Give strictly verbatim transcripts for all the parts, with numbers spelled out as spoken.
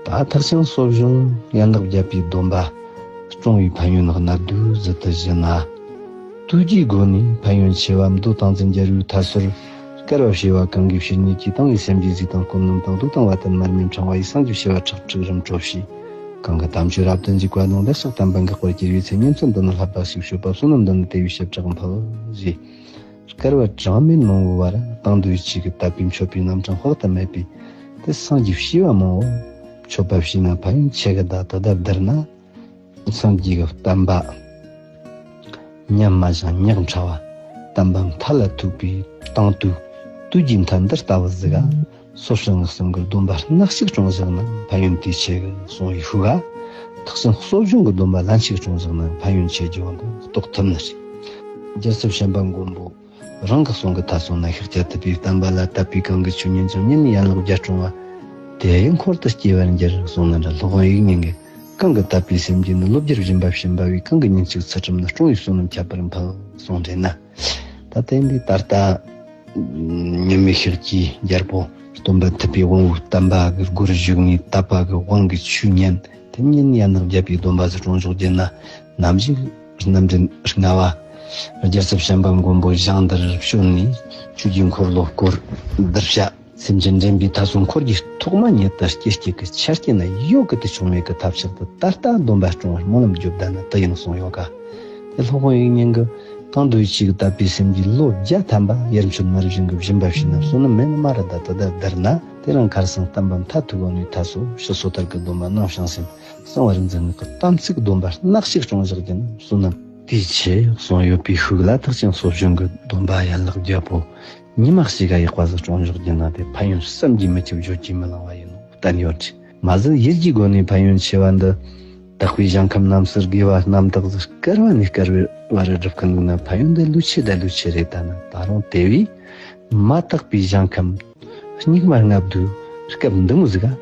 ད་ཐེག་ཆེན་གསོ་སྦྱོང་ཡན་ལག་བརྒྱད་པའི་སྡོམ་པ་སྲུང་བའི་ཕན་ཡོན་གནད་བསྡུས་ཟུར་དུ་ཞུ་ན། དུས་ཀྱི་སྒོ་ནས་ཕན་ཡོན་ཆེ་བ། མདོ་ཏིང་འཛིན་རྒྱལ་བའི་མཐའ་སོར། བསྐལ་པ་བྱེ་བ་གང་གི་ཕྱི་ཉིད་ཀྱིས། དང་བའི་སེམས་ཀྱིས་གཟིགས་དང་སྐོམ་རྣམས་དང་། བློས་བཏང་བ་ལྟར་མར་མེ་འཕྲེང་བ་ཡིས། སངས་རྒྱས་བྱེ་བ་ཁྲག་ཁྲིག་རིམ་གྲོ་བྱས། གང་གི་དམ་ཆོས་རབ་ཏུ་འཇུག་པ་དང་། བདེ་གཤེགས་དམ་པ་འགག་པར་གྱུར་པའི་ཚེ། ཉིན་མཚན་འདི་ནི་བསླབ་པ་ཞིག། སྤྱོད་པ་བསོད་ནམས་འདི་ནི་དེ་བས་ཞེས་གྲགས་འཕེལ་ཞེས། བསྐལ་པ་གྲངས་མེད་མང་བོའི་བར། དེང་དུས་ཅིག་གི་དད་པས་མཆོད་པའི་རྣམ་གྲངས་དཔག་ཏུ་མེད་པའི། དེ་སངས་རྒྱས་བྱེ་བ་མང་བོ་མཆོད་པ་བྱས་ན་ཕན་ཡོན་ཆེ་གི། ད་དེ་དང་བསྡུར་ན། སངས་རྒྱས་ཀྱི་བསྟན་པ་ཉམས་དམའ་ཞིང་ཉག་ཕྲ་བ། བསྟན་པ་མཐའ་ལ་ཐུག་པའི་དང་དུས་དུས་ཀྱི་མཐའ་འདི་ལྟ་བུ་ཟིག་ག་སོ་སྲིད་ངག་གསུམ་གྱི་སྡོམ་པ་སྣ་གཅིག་སྲུང་བཞག་ན་ཕན་ཡོན་དེ་ཆེ་གི་གསུངས་ཡོད་ཤུག་ག་ཐེག་ཆེན་གསོ་སྦྱོང་གི་སྡོམ་པ་ལན་གཅིག་སྲུང་བཞག་ན་ཕན་ཡོན་ཆེ་རྒྱུ་འདི་རྟོགས་ཐུབ་ནི་རེད། རྒྱལ་ཚབ་བྱམས་པ་མགོན་པོ་རང་གི་གསུང་གི་མཐའ་སོ་ན། ཤཱཀྱ་ཐུབ་པའི་བསྟན་པ་ལ་དད་པའི་གང་གི་ཆོས་ཉན་ཅིང་། ཉིད་ནི་ཡན་ལག་བརྒྱད་སྲུང་བ། དེ་ཡི་འཁོར་དུ་སྐྱེ་བར་འགྱུར། གསུངས་ན་འདྲ། སློབ་དཔོན་དབྱིག་གཉེན་གྱིས། གང་གི་དད་པའི་སེམས་ཀྱིས་ནི། བློ་བསྒྱུར་སྦྱིན་པ་བྱིན་པ་བས། གང་གི་ཉིན་གཅིག་ཚུལ་ཁྲིམས་ནི། སྲུང་བའི་བསོད་ནམས་ཁྱབ་པར་འཕེལ། གསུངས་རེད་ན། ད་དེ་འདི་ད་ལྟ་ཉི་མའི་ཤར་གྱི་རྒྱལ་པོ་སྟོན་པ་ཐུབ་པའི་དབང་པོའི་བསྟན་པ་གི་སྒོར་ཞུགས་ནས། དད་པ་གི་དབང་གིས་ཆོས་ཉན། དེ་ཉིད་ཡན་ལག་བརྒྱད་པའི་སྡོམ་པ་ཟིག་སྲུང་ཕྱོགས་བརྒྱུད་ན། ནམ་ཞིག་རྣམ་འདྲེན་ལྔ་བ་རྒྱལ་ཚབ་བྱམས་པ་མགོན་པོ་ཞིང་འདིར་བྱོན་ནས། ཆོས་ཀྱི་འཁོར་ལོ་བསྐོར་འདིར་བྱ། སེམས་ཅན་འདྲེན་པའི་མཐའ་སོ་འཁོར་གྱི་ཐོག་མ་ཉིད་དུ་སྐྱེ་སྐྱེ་གི་ཆ་རྐྱེན་ན་ཡོད་གི། དེ་བྱུང་མེད་གི་ཐབས་ཤེས་དུ་ད་ལྟ་སྡོམ་པ་སྲུང་བར་སྨོན་ལམ་རྒྱོབ་ད་ན་དུ་ཡིན་གསུངས་ཡོད་ག་དེ་སློབ་དཔོན་དབྱིག་གཉེན་གྱི་དང་དུ་ཡི་ཆོས་ཀྱི་དད་པའི་སེམས་ཀྱིས་ལོ་བརྒྱ་ཐམ་པ་ཡར་མཆོད་མར་བཞེངས་ཀྱི་སྦྱིན་པ་བྱས་ན་བསོད་ནམས་མེད་ནི་མ་རེད། ད་དེ་དང་བསྡུར་ན་དེ་རིང་ཁར་སང་བསྟན་པ་མཐའ་ཐུག་གོ་ནས་མཐའ་སོ་ཕྱི་སོ་ཐར་གྱི་སྡོམ་པ་ནང་བྱང་སེམས་གསང་བར་འཛིན་ནི་གི་དམ་ཚིག་སྡོམ་པ་སྣ་གཅིག་སྲུང་བཞག་རྒྱུ་ན་བསོད་ནམས་དེ་ཆེ་གསུངས་ཡོད་པའི་ཤུགས་ལ། ཐེག་ཆེན་གསོ་སྦྱོང་གི་སྡོམ་པ་ཡན་ལག་བརྒྱད་པོ་ཉི་མ་གཅིག་ག་ཡག་པ་ཟིག་སྲུང་ཕྱོགས་ཀྱི་ནང་དེ་ཕན་ཡོན་བསམ་གྱིས་མི་ཁྱབ་བརྗོད་ཀྱིས་མི་ལང་བ་ཡིན་ནོ་བསྟན་ཡོད་ཀྱི། མ་ཟད་ཡིད་ཀྱི་སྒོ་ནས་ཕན་ཡོན་ཆེ་བ་འདི། དག་པའི་ཞིང་ཁམས་རྣམས་སུ་དགེ་བ་རྣམ་དག་ཟིག་བསྐལ་བ་ནས་བསྐལ་བའི་བར་སྒྲུབ་མཁན་འདུག་ན་ཕན་ཡོན་འདི་ལོས་ཆེ་ད་ལོས་ཆེ་རེད། ད་ནི་ད་རུང་དེ་བས་མ་དག་པའི་ཞིང་ཁམས་སྙིགས་མ་ལྔ་བདོའི་སྐབས་འདི་མོ་ཟིག་ག་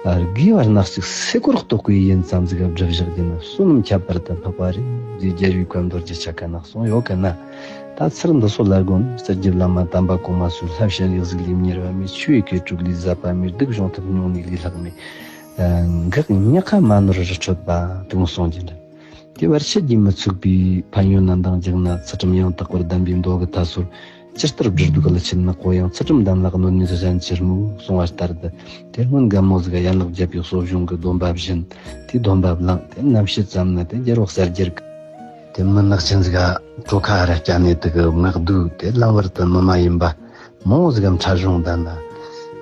དགེ་བ་སྣ་གཅིག་སེ་སྐོར་རྟོག་གེ་ཡིན་ཙམ་ཟིག་ག་བསྒྲུབ་བཞག་རྒྱུ་ན་བསོད་ནམས་ཁྱད་པར་དུ་འཕགས་པ་རེད། རྗེ་རྒྱལ་བའི་བཀའ་མདོ་རྒྱུད་ཆ་ཁ་ན་གསུངས་ཡོད་གི་ན། ད་ཚུལ་འདི་ཚོ་ལ་དགོངས་ནས་རྩ་རྒྱུད་བླ་མ་དམ་པ་གོང་མ་ཚོས། ལྷ་བྱིན་ཡིག་གཟུགས་ལས་མྱུར་བ་མེད། ཆོས་ཀྱི་སྐད་དྲུག་ལས་ཟབ་པ་མེད། སྡིག་སྦྱོང་ཐབས་སྙིང་ནས་ལས་ལྷག་མེད། འགག་ཉག་ཁ་མ་ནོར་རི་ཁྲོད་པ། དེ་མོ་གསུངས་ཀྱི་འདྲ། དེ་བར་ཆད་ཀྱིས་མི་ཚུགས་པའི་ཕན་ཡོན་རྣམས་དང་སྦྱར་ན། ཚུལ་ཁྲིམས་ཡང་དག་པར་ལྡན་པའི་མདོ་གི་མཐའ་སོར། ཇི་ལྟར་བསྒྲུབས་དུག་གླུ་ཆེན་ནག་པོ་ཡང་། ཚུལ་ཁྲིམས་དམ་ལ་གནོད་ནས་གཞན་ཅི་སྨོས། གསུངས་པ་ལྟར་དུ། དེ་སྔོན་རྒན་མོ་ཟིག་ག་ཡན་ལག་བརྒྱད་པའི་གསོ་སྦྱོང་གི་སྡོམ་པ་བྱིན། དེའི་སྡོམ་པ་བླངས། དེ་རྣམ་བཤད་ཙམ་ན་དེ་རྒྱལ་བ་གསལ་རྒྱལ་གི། དེ་མི་ནག་ཅན་ཟིག་ག་གྲོ་ཁ་ར་སྐྱ་ནས་དུ་གི་ངག་བསྡུས་དེ་ལམ་བར་དུ་མི་མ་ཡིན་པ། མང་བོ་ཟིག་གམ་ཕྲ་གཞུང་ལྡན་ན།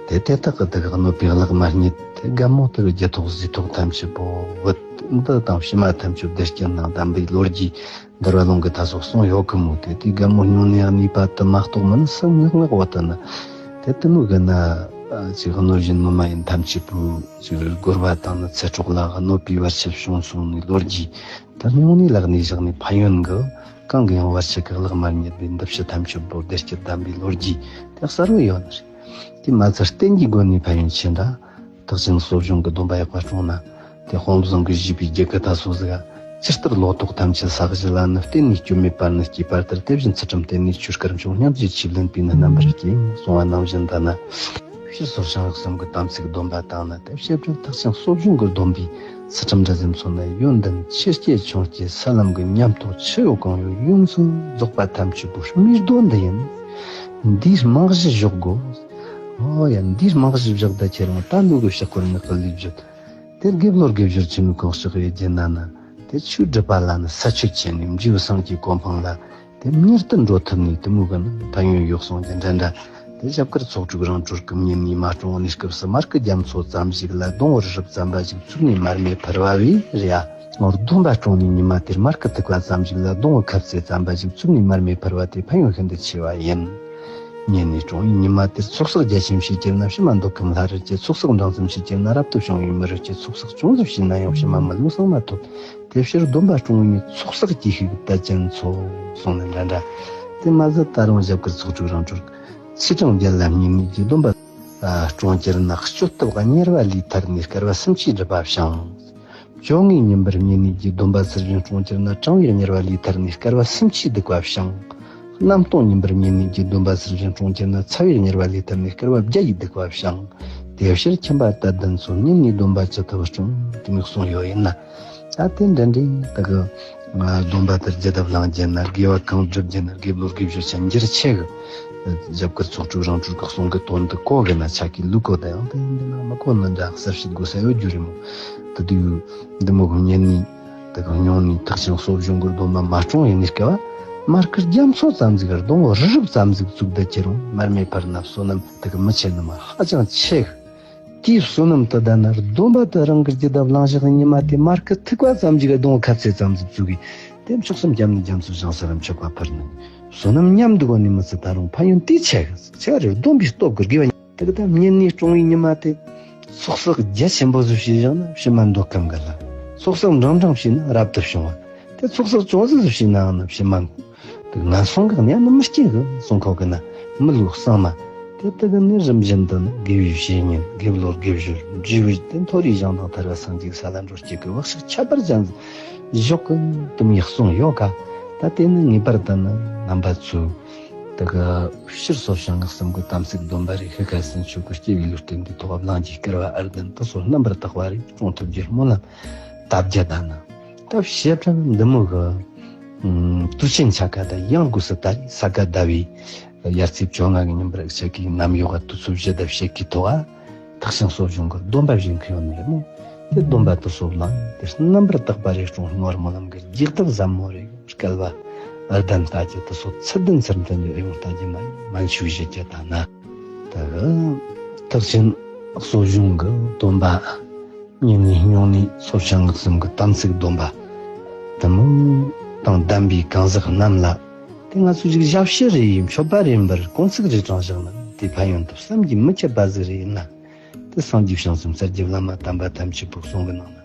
དེ་དེ་དག་གི་དག་གནོད་པའི་གླགས་མ་རྙེད་དེ་རྒན་མོ་དག་རྒྱུ་ཐོག་ཟས་ཐོག་ཐམས་ཅད་པོ་བུད། འདི་དང་ཕྱི་མ་ཐམས་ཅད་བདེ་སྐྱིད་ནང་བསྡམས་པའི་ལོ་རྒྱུས་འདུལ་བ་ལུང་གི་མཐའ་སོགས་གསུངས་ཡོད་གི་མོ། དེ་དུས་རྒན་མོ་སྨྱུང་གནས་གནས་པ་དུ་མ་གཏོགས་མིན་སུ་ངག་ངག་བ་དུ་ན། དེ་དུ་མོ་གི་ན་ཅིག་གནོད་བཞིན་མི་མ་ཡིན་ཐམས་ཅད་པོ་ཅིག་སྒོར་བ་དང་ནི་ཚེ་སྲོག་ལ་གནོད་པའི་བར་ཆད་བྱུང་སོང་ནས་ལོ་རྒྱུས་དུ་སྨྱུང་གནས་ལག་ནས་བཞག་ནས་ཕན་ཡོན་གི། གང་གི་ཡང་བར་ཆད་ཀྱི་གླགས་མ་རྙེད་པའི་འདི་ཕྱི་ཐམས་ཅད་པོ་བདེ་སྐྱིད་བསྡམས་པའི་ལོ་རྒྱུས་དེ་གསལ་བོ་ཡོད་ནི་རེད། དེ་མ་ཚད་རྟེན་གྱི་སྒོ་ནས་ཕན་ཡོན་ཆེ་འདྲ། ཐེག་ཆེན་གསོ་སྦྱོང་གི་སྡོམ་པ་ཡག་པ་སྲུང་ན། དེ་དཔང་བཟང་གིས་བཞེས་པའི་རྒྱུད་ཀྱི་མཐའ་སོགས་ཟིག་ག་ཇི་ལྟར་ལོ་ཏོག་ཐམས་ཅད་ས་གཞི་ལ་ནི། བརྟེན་ནས་སྐྱོན་མེད་པར་ནི་སྐྱེས་པ་ལྟར། དེ་བཞིན་ཚུལ་ཁྲིམས་བརྟེན་ནས་ཆོས་དཀར་འབྱུང་། སྙིང་རྗེ་ཆོས་ལེན་པས་ནི་རྣམ་པར་རྒྱལ། གསུངས་པ་ནང་བཞིན་དུ་ན། ཕྱིར་སོར་བྱང་རིག་གསུམ་གྱི་དམ་ཚིག་སྡོམ་པ་དང་ནི། དེ་བྱེད་པར་ཐེག་ཆེན་གསོ་སྦྱོང་གི་སྡོམ་པའི་ཚུལ་ཁྲིམས་འདྲ་ཟིན་མཚོན་ན། ཡོན་ཏན་ཆེ་སྐྱེས་ཆུང་སྐྱེས་ས་ལམ་གྱི་ཉམས་རྟོགས་ཆི་ཡོད་གང་ཡོད་ཡོངས་སུ་རྫོགས་པ་ཐམས་ཅད་པོ་རྨིས་རྡོ་འདི་ཡིན། འདིའི་རྨང་གཞི་བཞག་དགོས། ཨོ་ཡ། འདིའི་རྨང་གཞི་བཞག་ད་ཁྱེད་རང་ད་ལུག་གི་ཕྱག་སྐོར་ངག་གི་ལས་བརྗོད། དེ་དགེ་བློ་དགེ་སྦྱོར་ཆེན་མོའི་གང་ཟག་གི་རྒྱུད་ན་ན། དེ་ཆོས་སྒྲུབ་པ་ལ་ནི་ས་ཆོད་ཆེ་ནས་འབྲས་བུ་སངས་རྒྱས་གོ་འཕང་ལ་དེ་མྱུར་དུ་འགྲོ་ཐུབ་ནས་དེ་མོ་གི་ནི་ཕན་ཡོན་ཡོད་གསུངས་ཀྱི་འདྲ་འདྲ། དེ་ཞབས་དཀར་ཚོགས་དྲུག་རང་གྲོལ་གྱི་ཉིན་ཉི་མ་སྲུང་ནས་སྐབས་སུ་མར་ཁུ་རྒྱ་མཚོ་ཙམ་ཞིག་ལ་སྡོང་བོ་རི་རབ་ཙམ་པ་ཞིག་བཙུགས་ནས་མར་མེ་ཕུལ་བ་བས་རེད་ཨ། སྡོམ་པ་སྲུང་ནས་ཉི་མ་དེར་མར་ཁུ་ཐུག་པ་ཙམ་ཞིག་ལ་སྡོང་བོ་ཁབ་རྩེ་ཙམ་པ་ཞིག་བཙུགས་ནས་མར་མེ་ཕུལ་བ་དེ་ཕན་ཡོན་ཤིན་ཏུ་ཆེ་བ་ཡིན། ཉིན་ནས་སྲུང་བའི་ཉི་མ་དེར་ཚོགས་བསགས་རྒྱ་ཆེན་ཞིག་གྱུར་ན་ཕྱི་མ་མདོ་ཁམས་ལྷ་རི་སྐྱེ། ཚོགས་བསགས་འབྲིང་ཙམ་ཞིག་གྱུར་ན་རབ་ཏུ་བྱུང་བའི་མི་རུ་སྐྱེ། ཚོགས་བསགས་ཅུང་ཟད་བྱས་ན་ཡང་ཕྱི་མ་མི་ལུས་གསང་མ་ཐོབ། དེ་ཕྱིར་སྡོམ་པ་སྲུང་བའི་ཚོགས་བསགས་ཀྱི་ཤུགས་དད་ཅན་ཚོ་གསུངས་ནས་འདྲ་འདྲ། དེ་མ་ཟད་ད་རུང་ཞབས་དཀར་ཚོགས་དྲུག་རང་གྲོལ་ཚེས་གྲངས་བརྒྱད་ལ་བསྙེན་གནས་ཀྱི་སྡོམ་པ་སྲུང་གྱུར་ན་སྐྱོབ་ཐབས་དམྱལ་བ་ལས་ཐར་ནས་བསྐལ་པ་སུམ་ཅུའི་སྒྲིབ་པ་བྱང་། བཅོ་ལྔའི་ཉིན་པར་བསྙེན་གནས་ཀྱི་སྡོམ་པ་ཚུལ་བཞིན་སྲུང་གྱུར་ན་གྲང་བའི་དམྱལ་བ་ལས་ཐར་ནས་བསྐལ་པ་སུམ་ཅུའི་སྡིག་པ་བྱང་། གནམ་སྟོང་ཉིན་པར་བསྙེན་གནས་ཀྱི་སྡོམ་པ་ཚུལ་བཞིན་སྲུང་གྱུར་ན་ཚ་བའི་དམྱལ་བ་ལས་ཐར་ནས་བསྐལ་པ་བརྒྱ་ཡི་སྡིག་པ་བྱང་། དེ་ཕྱིར་ཁྱིམ་པ་དད་ལྡན་ཚོ། ཉིད་ནས་སྡོམ་པ་ཅི་ཐུབ་སྲུང་། དེ་མོ་གསུངས་ཡོད་ཡིན་ན། ད་དེ་འདྲ་འདྲའི་དེ་གི་སྡོམ་པ་དེར་རྒྱུ་དེ་བླངས་རྒྱུ་ན། དགེ་བ་གང་བསྒྲུབ་རྒྱུ་ན། དགེ་སློང་དགེ་སྦྱོར་བྱ་འགྱུར་ཆེ་གི། རྒྱབ་སྐུལ་ཚོགས་དྲུག་རང་གྲོལ་གི་གསུང་གི་དོན་དེ་གོ་གི་ན། ཆ་གི་ལུགས་གོ་ད་ཡང་དེ་འདི་ན་མི་གོ་ན་འདྲ་གསལ་བཤད་དགོས་ས་ཡོད་རྒྱུ་རེད་མོ། དེ་དུས་འདི་མོ་གི་ཉིད་ནས། དེ་གི་སྨྱུང་གནས་ཐེག་ཆེན་གསོ་སྦྱོང་གི་སྡོམ་པ་མ་སྲུང་ཡིན་ནི་སྐབས། མར་ཁུ་རྒྱ་མཚོ་ཙམ་ཟིག་གི་སྡོང་བོ་རི་རབ་ཙམ་ཟིག་བཙུགས་བསྡད་ཀྱི་རུང་། མར་མེ་ཕར་ན་བསོད་ནམས་དེ་གི་མི་ཆེ་ནི་མ་ཧ་ཅང་ཆེ་གི། དེའི་བསོད་ནམས་དེ་ད་ན་སྡོམ་པ་དེ་རང་གི་རྒྱུད་ལ་བླངས་བཞག་ནི་ཉི་མ་དེ། མར་ཁུ་ཐིགས་པ་ཙམ་ཟིག་གི་སྡོང་བོ་ཁ་ཚད་ཙམ་ཟིག་བཙུགས་གི། དེ་མཆོག་གསུམ་རྒྱ་མཚོ་རྒྱ་མཚོ་བཞེངས་ས་ར་མཆོད་པ་ཕུལ་ནི། བསོད་ནམས་མཉམ་དུ་གོ་ནི་མི་ཚེ་ད་རུང་ཕན་ཡོན་དེ་ཆེ་གི། ཆེ་རེད། སྡོམ་པའི་སྟོབས་ཀྱི་དགེ་བ། དེ་གི་ད་སྨྱུང་གནས་སྲུང་བའི་ཉི་མ་དེ། ཚོགས་བསགས་རྒྱ་ཆེན་པོ་ཟིག་བྱས་བཞག་ན་ཕྱི་མ་འདོད་ཁམས་གི་ལ། ཚོགས་བསགས་འབྲིང་འབྲིང་བྱས་ན་རབ་ཏུ་བྱུང་བ། དེ་ཚོགས་བསགས་ཅུང་ཟད་ཟིག་བྱས་ནའང་ན་ཕྱི་མ་དེ་ངན་སོང་གི་གནས་ནི་མི་སྐྱེ་གི། གསུང་ཁོག་གི་ན་མི་ལུས་གཙང་མ། དེ་དེ་གི་ནི་རིམ་བཞིན་དུ་ནི་དགེ་བའི་བཤེས་གཉེན། དགེ་སློང་དགེ་སྦྱོར་འབྲས་བུ་དེ་མཐོ་རིས་གཞན་དང་ཐར་པ་སངས་རྒྱས་ས་ལ་འགྲོ་སྐྱེ་གི་བག་ཆགས་ཁྱད་པར་ཅན་ཟིག་བཞག་གི། དེ་མོ་གསུངས་ཡོད་ཀ། ད་དེ་ནི་ངེས་པར་དུ་ནི་རྣམ་པ་ཚོས། དེ་གི་སྤྱིར་གསོ་སྦྱོང་སྔགས་གསུམ་གྱི་དམ་ཚིག་སྡོམ་པ་རེ་ཤི་ཁ་སྲིན་ཆོད་ཀྱི་སྐྱེ་བའི་ལུས་རྟེན་འདི་ཐོག་བླངས་ཀྱི་སྐལ་བ་ཨར་ལྡན་དེ་ཚོ་རྣམ་པར་དག་པ་རེ་སྲུང་ཐུབ་རྒྱུའི་སྨོན་ལམ་བཏབ་རྒྱུ་ད་ནི། ད་བྱེད་སྒྲ་འདི་མོ་གི་ཨུམ་དུས་ཆེན་ཆ་ག་ད་ཡང་སྒོས་སུ་ད་རེས་ས་ག་ཟླ་བའི་དབྱར་ཚེས་བཅོ་ལྔ་གི་ཉིན་པར་ཨུ་ཆ་གི་ནམ་ཡོག་ག་དུས་ཚོད་བཞི་དང་ཕྱེད་ཀའི་ཐོག་ཨ། ཐེག་ཆེན་གསོ་སྦྱོང་གི་སྡོམ་པ་བཞེས་མཁན་ཡོད་ནི་རེད་མོ། དེ་སྡོམ་པ་དེ་ཚོ་བླངས་ཏེ་རྣམ་པར་དག་པ་རེ་སྲུང་བའི་སྨོན་ལམ་གྱི་རྒྱག་ཐབས་ཟབ་མོ་རེ། སྐལ་བ་ཨར་ལྡན་ལྟ་རྒྱུ་དེ་ཚོ་ཚུལ་ལྡན་ཚུལ་ལྡན་གྱི་ཨེ་ཡོང་ལྟ་རྒྱུ་མ་ཡིན། མན་ཆུ་བཞི་རྒྱུ་ད་ན། ད་གི་ཐེག་ཆེན་གསོ་སྦྱོང་གི་སྡོམ་པ། སྨྱུང་གནས་སྨྱུང་གནས་གསོ་སྦྱོང་སྔགས་གསུམ་གྱི་དམ་ཚིག་སྡོམ་པ་དེ་མོ་དང་ལྡན་པའི་གང་ཟག་རྣམས་ལ། དེ་ང་ཚོ་ཅིག་ཞབས་ཕྱི་རེ་ཡིན། མཆོད་པ་རེ་ཡིན་པར་དཀོན་ཚིག་རེ་དྲངས་བཞག་ན། དེ་ཕན་ཡོན་དེ་བསམ་གྱིས་མི་ཁྱབ་པ་ཟིག་རེ་ཡིན་ན། དེ་སངས་རྒྱས་བྱང་སེམས་གསལ་རྒྱལ་བླ་མ་དམ་པ་ཐམས་ཅད་པོ་གསུང་གི་ནང་ན།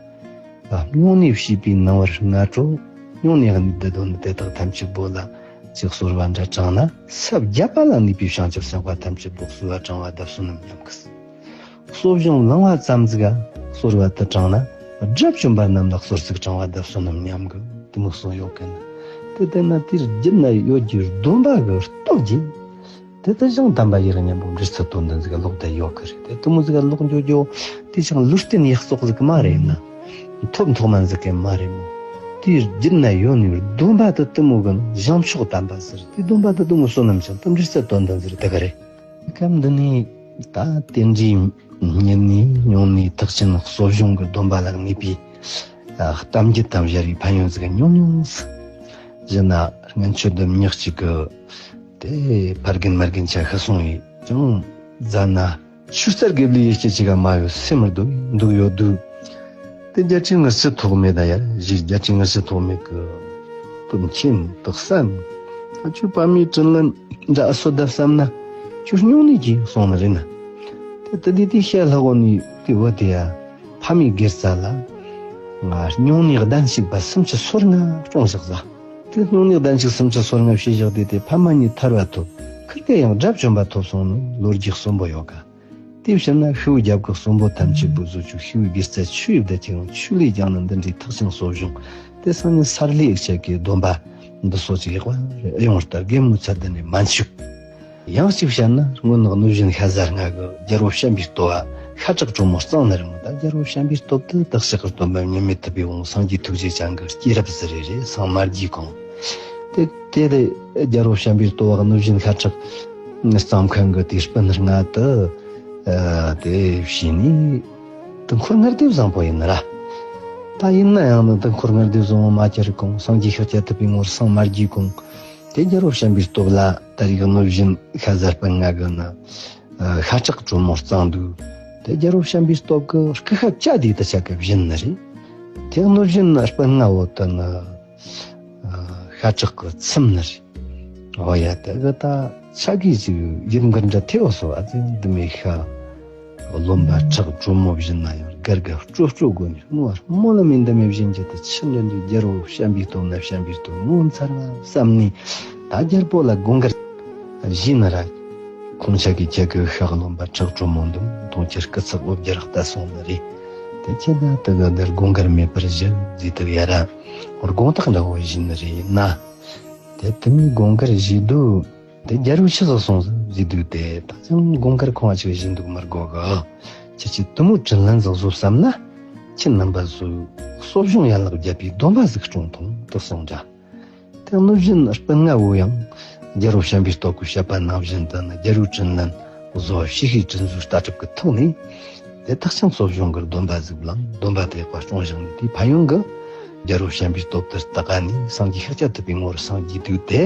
ཨ། སྨྱུང་གནས་བྱས་པའི་ནང་བར་སྔ་དྲོ། སྨྱུང་གནས་གནས་འདི་དོན་དེ་དག་ཐམས་ཅད་པོ་ལ་ཅིག་གསོལ་བ་འདྲ་དྲངས་ན། ས་བརྒྱ་པ་ལ་གནས་པའི་བྱང་ཆུབ་སེམས་དཔའ་ཐམས་ཅད་པོ་གསོལ་བ་དྲང་བ་དང་བསོད་ནམས་མཉམ་གི། གསོ་སྦྱོང་བླངས་པ་ཙམ་ཟིག་ག་གསོལ་བ་དེ་དྲངས་ན། དགྲ་བཅོམ་པ་རྣམས་ལ་གསོལ་ཚིགས་དྲང་བ་དང་བསོད་ནམས་མཉམ་གི། དེ་མོ་གསུངས་ཡོད་གི་ན། དེ་ལྟར་ན་དེའི་རྒྱུད་ན་ཡོད་རྒྱུའི་སྡོམ་པ་གི་སྟོབས་ཀྱིས། དེ་ལྟར་ཞིང་དམ་པ་ཡི་རང་ཉམས་པོ་འབྲི་ཚུལ་དོན་ལྡན་ཟིག་ལོག་བསྡད་ཡོད་གི་རེད། དེ་དེ་མོ་ཟིག་ལོག་འགྱོ་འགྱོ། དེ་ཅང་ལུས་རྟེན་ཡག་བཙོག་ཟིག་མ་རེད་ན། ཐོབ་མཐོ་དམན་ཟིག་གི་མ་རེད་མོ། དེའི་རྒྱུད་ན་ཡོད་ནི་སྡོམ་པ་དེ་དེ་མོ་གི་བྱང་ཕྱོགས་དམ་པ་ཟེར། དེ་སྡོམ་པ་དེ་དེ་མོ་བསོད་ནམས་ཅན་དེ་འབྲི་ཚུལ་དོན་ལྡན་ཟིག་དེ་ག་རེད། སྐབས་འདི་ནས་ད་རྟེན་འབྲེལ་སྨྱུང་གནས་སྨྱུང་གནས་ཐེག་ཆེན་གསོ་སྦྱོང་གི་སྡོམ་པ་ལ་གནས་པའི་གཏམ་རྒྱུད་དང་སྦྱར་བའི་ཕན་ཡོན་ཟིག་ཉུང་ཉུང་ཟིག་བཞིན་ན། སྔོན་ཆད་དུ་མྱི་གཅིག་གི་དེ་ཕ་རྒན་མ་རྒན་ཆ་ཤི་སོང་བས་ཀྱང་མཛའ་ན། ཆུ་རྩྭ་དགེ་ལེགས་ཡེ་སྐྱེ་ཅིག་ག་མ་ཡོད་སེམས་མི་འདུག་འདུག་ཡོད་འདུག་དེ་བརྒྱད་ཁྲི་ལྔ་བཅུ་ཐོགས་མེད་ད་ཡར་གཞི་བརྒྱད་ཁྲི་ལྔ་བཅུ་ཐོགས་མེད་གི་དུམ་ཁྱིམ་དག་ས་ནི། ཨ་ཆུ་པ་མའི་དྲིན་ལན་འདྲ་ཨ་སོ་བརྡབ་བསམ་ན། ཆུ་སྨྱུང་གནས་ཀྱིས་སོང་ནི་རེད་ན། དེ་དེ་དེ་དེ་ཤ་ལྷག་གོ་ནི་དེ་བོ་དེ་ཡ། ཕ་མའི་དགེ་རྩ་ལ། ང་སྨྱུང་གནས་གདན་ཞུགས་པ་སུམ་ཅུ་སོ་ལྔ་སྲུང་བཞག་ཟ། དེ་སྨྱུང་གནས་གདན་ཞུགས་སུམ་ཅུ་སོ་ལྔ་བྱས་བཞག་དེ་དེ་ཕ་མ་གཉིས་ཐར་བ་ཐོབ། ཁིར་གེ་ཡང་དགྲ་བཅོམ་པ་ཐོབ་སོང་ནི་ལོ་རྒྱུས་གསོན་པོ་ཡོད་ག། དེ་བྱས་ན་ཤི་བོའི་རྒྱབ་ཀྱི་གསོན་པོ་ཐམས་ཅད་པོ་བཟོ་ཆོག་ཤི་བོའི་དགེ་རྩ་ཆུ་ཡིས་བདག་ཅིང་ཆུ་ལས་ཀྱང་ནི་འདི་འདྲའི་ཐེག་ཆེན་གསོ་སྦྱོང་། དེ་སང་ཉིན་སར་ལས་ཨེ་ཆ་གི་སྡོམ་པ་འདི་སོགས་ཀྱི་ཡག་པ་རེ་ཨེ་ཡོང་ལྟར་དགེ་མོ་ཚད་ལྡན་ནས་མན་ཆུག་ཡང་གཅིག་བཤད་ན་སྔོན་གནོད་སྦྱིན་ཤ་ཟ་ལྔ་གི་རྒྱལ་པོ་བྱམས་པའི་སྟོབས་ཤ་ཁྲག་གྲོ་མོ་གཙང་ནི་རེད་མོ། ད་རྒྱལ་པོ་བྱམས་པའི་སྟོབས་དེ་བདག་ཅག་གི་སྟོན་པ་མཉམ་མེད་ཐུབ་པའི་དབང་སངས་རྒྱས་ཐུགས་རྗེ་ཅན་གྱི་སྐྱེས་རབས་ཟིག་རེད། རེད་སངས་མ་རྒྱས་གོང་། དེ་དེ་རེད། རྒྱལ་པོ་བྱམས་པའི་སྟོབས་གནོད་སྦྱིན་ཤ་ཁྲག་གཙང་མཁན་གྱི་དེའི་སྤུན་ལྔ་དེ་དེ་བྱས་ནས་དེ་འཁོར་ལྔ་སྡེ་བཟང་པོ་ཡིན་ནི་ར། ད་ཡིན་ན་ཡང་ནི་དེ་འཁོར་ལྔ་སྡེ་བཟང་པོ་མ་གྱུར་གོང་སངས་རྒྱས་ཤཱཀྱ་ཐུབ་པའི་ངོར་སངས་མ་རྒྱས་གོང་། དེ་རྒྱལ་པོ་བྱམས་པའི་སྟོབས་ལ་ད་རེས་གནོད་སྦྱིན་ཤ་ཟ་སྤུན་ལྔ་གི་ནི་ཤ་ཁྲག་གྲོ་མོ་གཙང་འདུག་དེ་རྒྱལ་པོ་བྱམས་པའི་སྟོབས་ཀྱི་སྐུ་ཤ་བཅད་དེ་དེ་ཆ་ག་བྱིན་ནི་རེད། དེ་གནོད་སྦྱིན་སྤུན་ལྔ་བོ་དེ་ནི་ཤ་ཁྲག་གིས་ཚིམ་ནི་རེད། འོ་ཡ། དེ་གི་ད་ཆ་གིས་ཅིག་ཡིད་འགུལ་འདྲ་ཐེབས་སོ། ཨ་ཙི་འདི་མོ་ཤ་རློན་པ་ཁྲག་གྲོ་མོ་བྱིན་ན་ཡང་དགའ་དགའ་སྤྲོ་སྤྲོ་དགོས་ནས་སྨོན་སྨོན་ལམ་ཡིན་འདི་མོ་བྱིན་རྒྱུ་དེ་ཆི་འདྲ་འདྲའི་རྒྱལ་པོ་བྱམས་པའི་སྟོབས་ན་བྱམས་པའི་སྟོབས་ངོ་མཚར་བ་བསམ་ནས། ད་རྒྱལ་པོ་ལ་དགོངས་ཀར་བཞེས་ནི་ར། ཁོང་ཆ་གིས་ཁྱེད་ཀྱི་ཤ་རློན་པ་ཁྲག་གྲོ་མོ་འདི་མཐོང་ཁྱེད་སྐུ་ཚེགས་འོ་བརྒྱལ་ལྟ་སོང་ནི་རེད། དེ་ཁྱེད་ད་དེ་གི་འདིར་དགོངས་ཀར་མེད་པར་བཞེས་ཟེར་དུ་ཡ་ར་དགོངས་དག་འདྲ་བོ་བཞེས་ནི་རེད་ཡིན་ན། དེ་དེ་མོའི་དགོངས་ཀར་བཞེས་དུས། དེ་རྒྱལ་པོ་ཆི་ཟིག་སོང་ཟིག་ཟེར་དུས། དེ་ད་ཅང་དགོངས་ཀར་ཁོང་ང་ཅིག་བཞེས་འདུག་མི་དགོས་གི། ཁྱེད་ཀྱིས་དེ་མོ་དྲིན་ལན་ཟིག་བཟོ་བསམ་ན། ཁྱེད་རྣམ་པ་ཚོས་གསོ་སྦྱོང་ཡན་ལག་བརྒྱད་པའི་སྡོམ་པ་ཟིག་སྲུང་ཐོངས་དུ་གསུངས་འདྲ། དེ་གནོད་སྦྱིན་སྤུན་ལྔ་བོ་ཡང་རྒྱལ་པོ་བྱམས་པའི་སྟོབས་ཀྱིས་བཤད་པ་ནང་བཞིན་དུ་ནི་རྒྱལ་པོའི་དྲིན་ལན་བཟོ་བ་ཞི་ཤིའི་དྲིན་གཟོའི་ལྟ་གྲུབ་ཀྱི་ཐོག་ནས། དེ་ཐེག་ཆེན་གསོ་སྦྱོང་གི་སྡོམ་པ་ཟིག་བླངས། སྡོམ་པ་དེ་ཡག་པ་སྲུང་བཞག་ནས། དེའི་ཕན་ཡོན་གྱིས་རྒྱལ་པོ་བྱམས་པའི་སྟོབས་དེར་བརྟག་ནས་སངས་རྒྱས་ཤཱཀྱ་ཐུབ་པའི་ངོ་བོར་སངས་རྒྱས་དུས་དེ།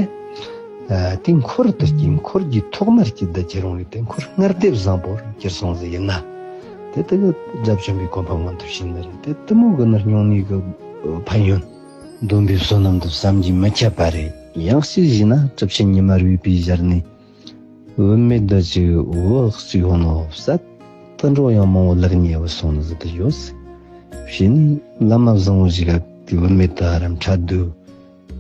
ཨ། དེའི་འཁོར་དུ་སྐྱེས། འཁོར་གྱི་ཐོག་མར་སྐྱེས་བསྡད་ཁྱེར་འོང་བའི་དེ་འཁོར་སྔར་དེ་བཟང་པོར་གྱུར་སོང་ཟིག་ཡིན་ན། དེ་དེ་གི་དགྲ་བཅོམ་པའི་གོ་འཕང་མངོན་དུ་ཕྱིན་ནི་རེད། དེ་དེ་མོ་གི་ནི་སྨྱུང་གནས་གི་ཕན་ཡོན། སྡོམ་པའི་བསོད་ནམས་དེ་བསམ་གྱིས་མི་ཁྱབ་པ་རེད། ཡང་གཅིག་བྱས་ན་གྲུབ་ཆེན་ཉི་མ་རུས་པའི་ཞལ་ནས། བུད་མེད་འདི་ཅིག་བུ་གཅིག་ཡོང་ནོ་བསད། དུད་འགྲོ་ཡང་མང་བོ་ལེགས་ཉེས་བུད་སོང་ནི་ཟིག་དེ་ཡོད། བྱས་ནས་བླ་མ་བཟང་བོ་ཞིག་ག་དེ་བུད་མེད་དེ་ཧ་རམ་འཕྲད་དུས།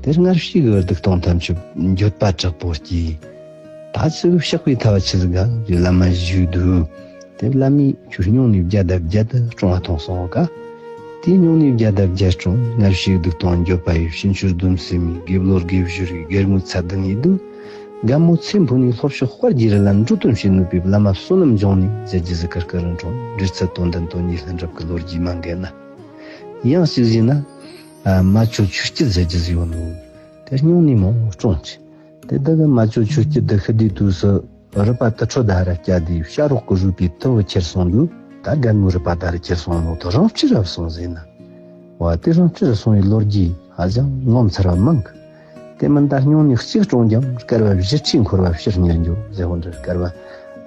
དེར་སྔར་བྱས་གི་སྡིག་ལྟུང་ཐམས་ཅད་འགྱོད་པ་དྲག་པོ་སྐྱེས། ད་ཅིག་གཤེགས་པའི་ཐབས་ཆི་ཟིག་ག་བླ་མ་ཞུས་དུས། དེ་བླ་མས་ཁྱོད་སྨྱུང་གནས་བརྒྱ་དང་བརྒྱད་དེ་སྲུང་བ་ཐོངས་གསུངས་ག། དེའི་སྨྱུང་གནས་བརྒྱ་དང་བརྒྱད་སྲུང་། སྔར་བྱས་སྡིག་ལྟུང་འགྱོད་པ་ཡི། ཕྱིན་ཆད་སྡོམ་བསྲེས་མེད། དགེ་བློ་དགེ་བཞི་རིག། དགེ་སྨོད་ཚད་ལྡན་ཡིན་དུས། དགའ་མོ་ཚེ་འཕོས་ནས་ལྷོ་ཕྱོགས་དཔལ་གྱི་རི་ལ་འགྲོ་དོན་བྱེད་ནུས་པའི་བླ་མ་བསོད་ནམས་འབྱུང་གནས་ཟེར་རྒྱུ་ཟིག་གི་སྐུ་རུ་འཁྲུངས། འབྲེལ་ཚད་དོན་ལྡན་དོན་གཉིས་ལྷུན་གྲུབ་ཀྱི་ལོ་རྒྱུས་མང་གི་ན། ཡང་གཅིག་བྱས་ན། ཨ། མ་ཇོ་ཆོས་སྐྱིད་ཟེར་རྒྱུ་ཟིག་ཡོད་ནོ། དེ་སྨྱུང་གནས་མང་བོ་སྲུང་ཅི། དེ་དག་གི་མ་ཇོ་ཆོས་སྐྱིད་དེ་ཤི་དུས་དུས་སུ། རུས་པ་དུར་ཁྲོད་དུ་ཧ་ར་བསྐྱལ་དུས་བྱ་རོག་གི་རུས་པའི་དུམ་བུ་ཁྱེར་སོང་དུས། ད་རྒན་མོའི་རུས་པ་དེ་ཧ་ར་ཁྱེར་སོང་ནོ་དེ་རང་ཅི་ར་སོང་ཟེར་ན། བ་དེ་རང་ཅི་ར་སོང་བའི་ལོ་རྒྱུས་ཧ་ཅང་ངོ་མཚར་བ་མང་གི། དེ་མིན་ད་སྨྱུང་གནས་གཅིག་སྲུང་ཀྱང་བསྐལ་པ་བཞི་ཁྲིར་འཁོར་བ་ཕྱིར་ཉལ་འགྱོ་ཟེར་བོ་འདྲ། བསྐལ་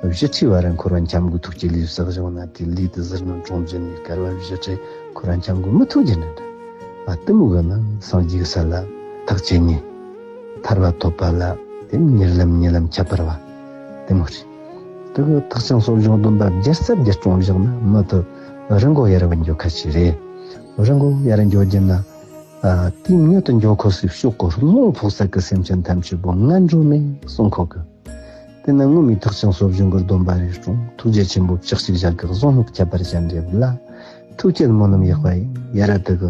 པ་བཞི་ཁྲི་བར་འཁོར་བ་འཁྱམ་དགོས་ཐུགས་ཀྱི་ལུས་བསགས་བྱུང་ན། དེ་ལུས་དེ་ཟུར་ནང་གྲོང་བརྒྱུད་ནས་བསྐལ་པ་བཞི་ཁྲི་འཁོར་བ་འཁྱམ་དགོས་མི་ཐུག་རྒྱུ་འདྲ་འདྲ། ཨ། དེ་མོ་གི་ནི་སངས་རྒྱས་ས་ལ་ཐག་བཅད་ནས་ཐར་པ་ཐོབ་པ་ལ་དེ་མྱུར་ལམ་ཉེ་ལམ་ཁྱད་པར་བ་དེ་མོ་རེད། དེ་གི་ཐེག་ཆེན་གསོ་སྦྱོང་སྡོམ་པ་བརྒྱ་རྩ་བརྒྱ་སྲུང་བཞག་ན་མི་དེ་རི་མགོ་ཡར་བ་འགྱོ་ཁ་ཆེ་རེད། རི་མགོ་ཡར་འགྱོ་རྒྱུ་ན། ཨ། དེའི་མྱུར་དུ་འགྱོ་ཁོ་སའི་ཕྱོགས་གི་རླུང་ཕོག་ས་གི་སེམས་ཅན་ཐམས་ཅད་པོ་ངན་འགྲོ་མེད་གསུང་ཁོ་གི། དེ་ན་ངོ་མའི་ཐེག་ཆེན་གསོ་སྦྱོང་གི་སྡོམ་པ་རེ་སྲུང་། ཐུགས་རྗེ་ཆེན་པོ་བཅུ་གཅིག་ཞལ་གྱི་གཟུངས་སྔགས་ཁྱད་པར་ཅན་འདྲེན་ལ། ཐུགས་བསྐྱེད་སྨོན་ལམ་ཡག་པ་ཡིན། ཡ་ར་དེ་གི་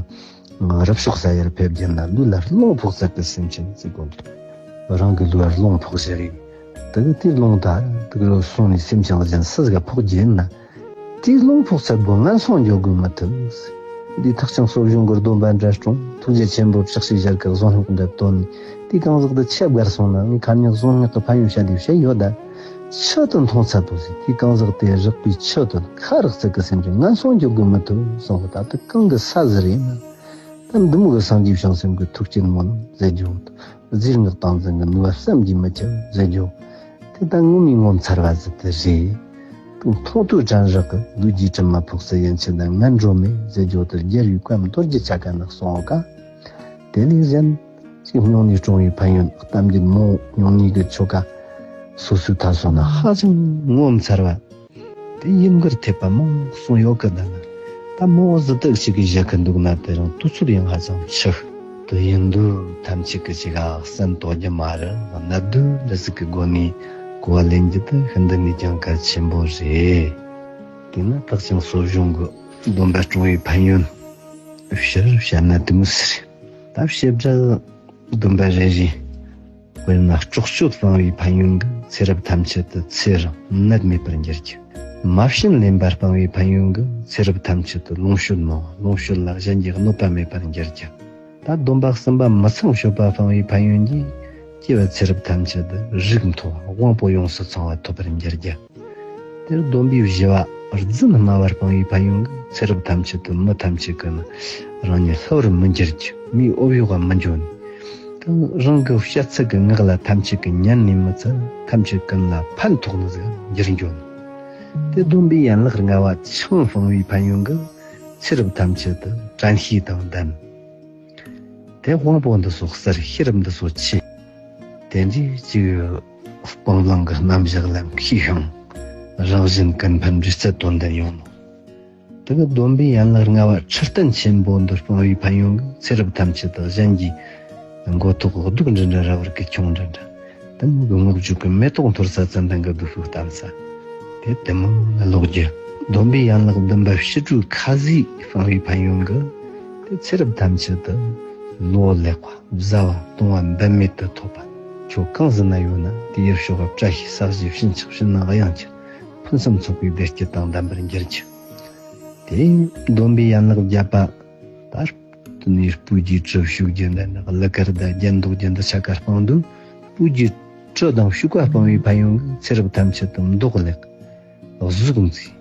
རབ་ཕྱོགས་ས་ཡར་ཕེབས་རྒྱུ་ན་ལུས་ལ་རླུང་ཕོག་ས་གི་སེམས་ཅན་ཟེར་གོ་འདུག། རང་གི་ལུས་ལ་རླུང་ཕོག་ཟེར་རེད། དེ་གི་དེ་རླུང་ད་དེ་གི་སོང་ནས་སེམས་ཅན་གཞན་སུ་ཟིག་ཕོག་རྒྱུ་ཡིན་ན། དེའི་རླུང་ཕོག་ཚད་པོ་ངན་སོང་འགྱོ་དགོས་མི་ཐུབ། འདི་ཐེག་ཆེན་གསོ་སྦྱོང་གི་སྡོམ་པ་འདྲ་སྲུང་། ཐུགས་རྗེ་ཆེན་པོ་བཅུ་གཅིག་ཞལ་གྱི་གཟུངས་སྔགས་འདྲ་བཏོན། དེའི་གང་ཟག་དེ་ཆེས་བརྒལ་སོང་ན་ངས་ཁ་ཉག་གཟུངས་སྔགས་ཀྱི་ཕན་ཡོན་བཤད་དེ་བཤད་ཡོད་ད། ཆུ་དེ་འཐུང་ཚད་པོ་ཟིག། དེའི་གང་ཟག་དེ་རེག་པའི་ཆུ་དེ་ཁ་རེག་ཚད་ཀྱི་སེམས་ཀྱི་ངན་སོང་འགྱོ་དགོས་མི་ཐུབ་གསུངས་པ། ད་དེ་གང་གི་ས་ཟིག་རེད་ན། ད་འདི་མོ་གི་སངས་རྒྱས་བྱང་སེམས་ཀྱི་ཐུགས་བསྐྱེད་སྨོན་ལམ་ཟེར་རྒྱུ། རྫས་སྔགས་བཏང་འཛིན་གྱི་ནུས་པ་བསམ་གྱིས་མི་ཁྱབ་ཟེར་རྒྱུ། དེ་ད་ངོ་མའི་ངོ་མཚར་བ་ཟིག་དེ་རེད། མཐོང་ཐོས་དྲན་རེག་གི་ལུས་ཀྱི་དྲི་མ་ཕོག་ཚད་ཡན་ཆད་ན་ངན་འགྲོ་མེད་ཟེར་རྒྱུ་དེ་རྒྱལ་བའི་བཀའ་མདོ་རྒྱུད་ཆ་ག་ན་གསུངས་ཀ། དེ་ལས་གཞན་ཅིག་སྨྱུང་གནས་སྲུང་བའི་ཕན་ཡོན། གཏམ་རྒྱུད་མང་པོ་སྨྱུང་གནས་ཀྱི་ཆོ་ག་སོ་སོའི་ཐད་སོང་ན་ཧ་ཅང་ངོ་མཚར་བ། དེ་ཡིན་དགར་ཐེབས་པ་མང་གསུངས་ཡོད་ཀི། ད་ནི་ད་མང་བོ་ཟིག་ཏུ་ཞིག་གིས་བཞག་གི་འདུག་ན། དེ་རིང་དུས་ཚོད་ཡང་ཧ་ཅང་ཕྱི། དེ་ཡིན་དུས་ཐམས་ཅད་ཀྱིས་ཅིག་ག་གསན་དོ་རྒྱུ་མ་རེད། གནད་དོན་འདི་ཟིག་གི་སྒོ་ནས་གོ་བ་ལེན་རྒྱུ་དེ་ཤིན་ཏུ་ནས་ཀྱང་གལ་ཆེན་པོ་རེད། དེ་ནི་ཐེག་ཆེན་གསོ་སྦྱོང་གི་སྡོམ་པ་སྲུང་བའི་ཕན་ཡོན་ཕྱིར་བཤད་ན་དེ་མོ་ཟིག་རེད། ད་བྱེ་བྲག་སྡོམ་པ་རེ་རེ། དཔེར་ན་དཀྲོག་གཅོད་སྤང་བའི་ཕན་ཡོན་གྱིས་ཚེ་རབས་ཐམས་ཅད་དུ་ཚེ་རིང་ནད་མེད་པར་འགྱུར་གྱི། མ་བྱིན་ལེན་པ་སྤང་བའི་ཕན་ཡོན་གྱིས་ཚེ་རབས་ཐམས་ཅད་དུ་ལོངས་སྤྱོད་མང་བ། ལོངས་སྤྱོད་ལ་གཞན་གྱིས་གནོད་པ་མེད་པར་འགྱུར་གྱི། ད་སྡོམ་པ་གསུམ་པ་མི་ཚངས་སྤྱོད་པ་སྤང་བའི་ཕན་ཡོན་གྱིས་སྐྱེ་བ་ཚེ་རབས་ཐམས་ཅད་དུ་རིགས་མཐོ་བ་དབང་པོ་ཡོངས་སུ་ཚང་བ་ཐོབ་པར་འགྱུར་གྱི། དེར་སྡོམ་པའི་བཞི་པ་རྫུན་སྨྲ་བ་སྤང་བའི་ཕན་ཡོན་གྱིས་ཚེ་རབས་ཐམས་ཅད་དུ་མི་ཐམས་ཅད་ཀྱིས་ནི་རང་ཉིད་ལྷུ་བར་མི་འགྱུར་གྱི། མིའི་འོབས་གཡོག་ག་མི་འགྱོ་ནི། དང་རང་གི་བཤད་ཚིག་གི་ངག་ལ་ཐམས་ཅད་ཀྱིས་ཉན་ནས་མི་ཚད་ཐམས་ཅད་ཀུན་ལ་ཕན་ཐོགས་ནི་ཟིག་འགྱུར་འགྱོ་ནི། དེ་སྡོམ་པའི་ཡན་ལག་ལྔ་པ་ཆང་སྤང་བའི་ཕན་ཡོན་གྱིས་ཚེ་རབས་ཐམས་ཅད་དུ་དྲན་ཤེས་དང་ལྡན། དེ་དབང་པོ་འདི་ཚོ་གསལ། ཤེས་རབ་འདི་ཚོ་ཆེ། དེ་འདྲའི་ཅིག་སྤང་བླང་གི་རྣམ་གཞག་ལ་མཁས་ཤིང་། རང་གཞན་ཀུན་ཕན་འབྲས་རྩལ་དོན་ལྡན་ཡོང་ནོ། དེ་གི་སྡོམ་པའི་ཡན་ལག་ལྔ་པ་ཁྲི་སྟན་ཆེན་པོ་འདི་སྤང་བའི་ཕན་ཡོན་གྱིས་ཚེ་རབས་ཐམས་ཅད་དུ་གཞན་གྱི་མགོ་ཐོག་གདུགས་འདྲ་འདྲ་ར་བར་གྱི་ཁྱུང་འདྲ་འདྲ། དེ་མོ་གི་རྔུལ་བརྗོད་ཀྱི་མེ་ཏོག་འཐོར་ས་ཙམ་དང་གི་སྡུག་ཤོས་གཏམ་ས། དེ་དེ་མོ་ལོག་རྒྱུ། སྡོམ་པའི་ཡན་ལག་བདུན་པ་ཕྱི་དྲོའི་ཁ་ཟས་སྤང་བའི་ཕན་ཡོན་གྱིས་དེ་ཚེ་རབས་ཐམས་ཅད་དུ་ལོ་ལེགས་པ་བཟའ་བ་བཏུང་བ་འབད་མེད་དུ་ཐོབ་པ། ཁྱོད་གང་ཟིག་ན་ཡོད་ན་དེ་ཡུལ་ཕྱོགས་བཀྲ་ཤིས་ས་གཞི་བྱིན་ཆགས་ཕྱི་ནང་གཡང་ཆགས་ ཕུན་སུམ་ཚོགས་པའི་བདེ་སྐྱིད་དང་ལྡན་པར་འགྱུར་གྱི། དེ་སྡོམ་པའི་ཡན་ལག་བརྒྱད་པ། ད་དེ་ནས་སྤོས་རྒྱུའི་དྲི་བྱུག་རྒྱུ་འདི་འདྲ། གླུ་གར་དང་རྒྱན་འདོགས་རྒྱུ་འདི་ཆ་ག་སྤངས་དུས། སྤོས་རྒྱུའི་དྲི་དང་བྱུག་པ་སྤང་བའི་ཕན་ཡོན་གྱིས་ཚེ་རབས་ཐམས་ཅད་དུ་མདོག་ལེགས། གཟུགས་མཛེས།